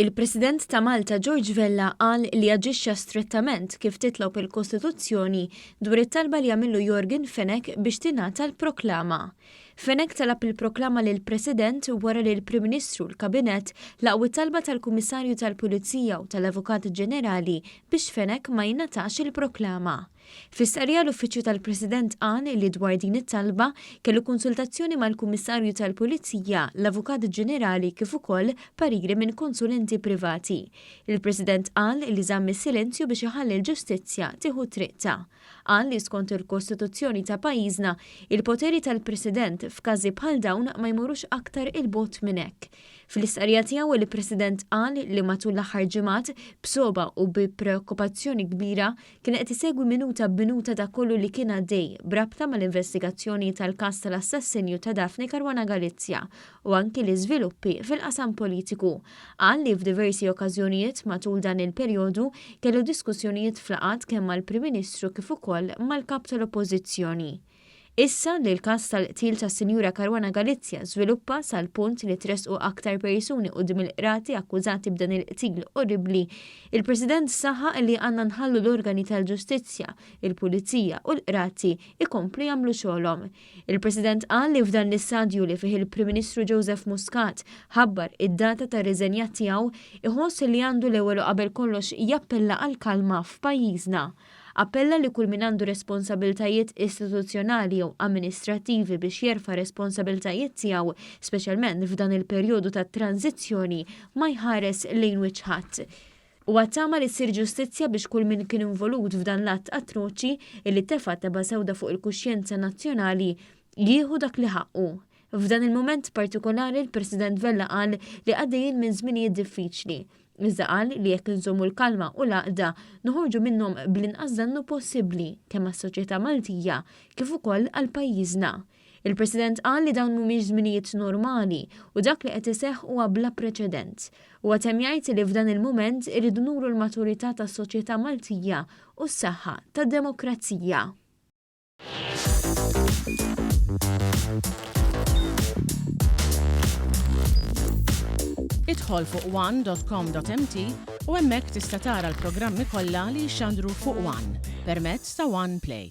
Il-President ta' Malta George Vella qal li aġixxa strettament kif titlob il-Kostituzzjoni dwar it-talba li għamillu Yorgen Fenech biex tingħata l-proklama. Fenech talab il-proklama lill-President wara li l-Prim Ministru u l-Kabinett laqgħu t-talba tal-Kummissarju tal-Pulizija u tal-Avukat Ġenerali biex Fenech ma jingħatax il-proklama. Fi stqarrija l-Uffiċċju tal-President qal li dwar din it-talba kellu konsultazzjoni mal-Kummissarju tal-Pulizija, l-Avukat Ġenerali kif ukoll pariri minn konsulenti privati. Il-President qal li żamm is-silenzju biex iħalli l-ġustizzja tieħu triqtha. Qal li skont il-Kostituzzjoni ta' pajjiżna, il-poteri tal-President f'każi bħal dawn ma jmorrux aktar 'il bogħod minn hekk. Fl-istqarrija tiegħu il-President qal li matul l-aħħar ġimgħat, b'sogħba u bi preokkupazzjoni kbira, kien qed isegwi minuta b'minuta dak kollu li kien għaddej b'rabta mal-investigazzjoni tal-każ tal-assassinju ta' Daphne Caruana Galizia u anki l-iżviluppi fil-qasam politiku. Qal li f'diversi okkażjonijiet matul dan il-perjodu kellu diskussjonijiet f'laqgħat kemm mal-Prim Ministru kif ukoll mal-Kap tal-Oppożizzjoni. Issa li l-każ tal-qtil tas-Sinjura Caruana Galizia żviluppa sal-punt li tressqu aktar persuni quddiem il-qrati akkużati b'dan il-qtil orribbli, il-President saħaq li għandna nħallu l-organi tal-ġustizzja, il-Pulizija u l-qrati jkomplu jagħmlu xogħolhom. Il-President qal li f'dan l-istadju li fih il-Prim Ministru Joseph Muscat ħabbar id-data tar-riżenja tiegħu, iħoss li għandu l-ewwel u qabel kollox jappella għall-kalma f'pajjiżna. Appella li kull min għandu responsabiltajiet istituzzjonali jew amministrattivi biex jerfa' responsabiltajiet tiegħu, speċjalment f'dan il-perjodu ta' tranżizzjoni, ma jħares lejn wiċċ ħadd. Huwa ttama li ssir ġustizzja biex kull min kien involut f'dan l-att atroċi illi tefa' tebgħa sewda fuq il-kuxjenza nazzjonali jieħu dak li ħaqqu. F'dan il-mument partikolari l-President Vella qal li għaddejjin minn żminijiet diffiċli, iżda qal li jekk inżommu l-kalma u l-għaqda noħorġu minnhom bl-inqas dannu possibbli kemm għas-soċjetà Maltija kif ukoll għal pajjiżna. Il-President qal li dawn mhumiex żminijiet normali u dak li qed iseħħ huwa bla preċedent. Huwa temm jgħid li f'dan il-mument irridu nuru l-maturità tas-soċjetà Maltija u s-saħħa tad-demokrazija. Idħol fuq one.com.mt u hemmhekk tista' tara l-programmi kollha li jixxandru fuq One permezz ta' One Play.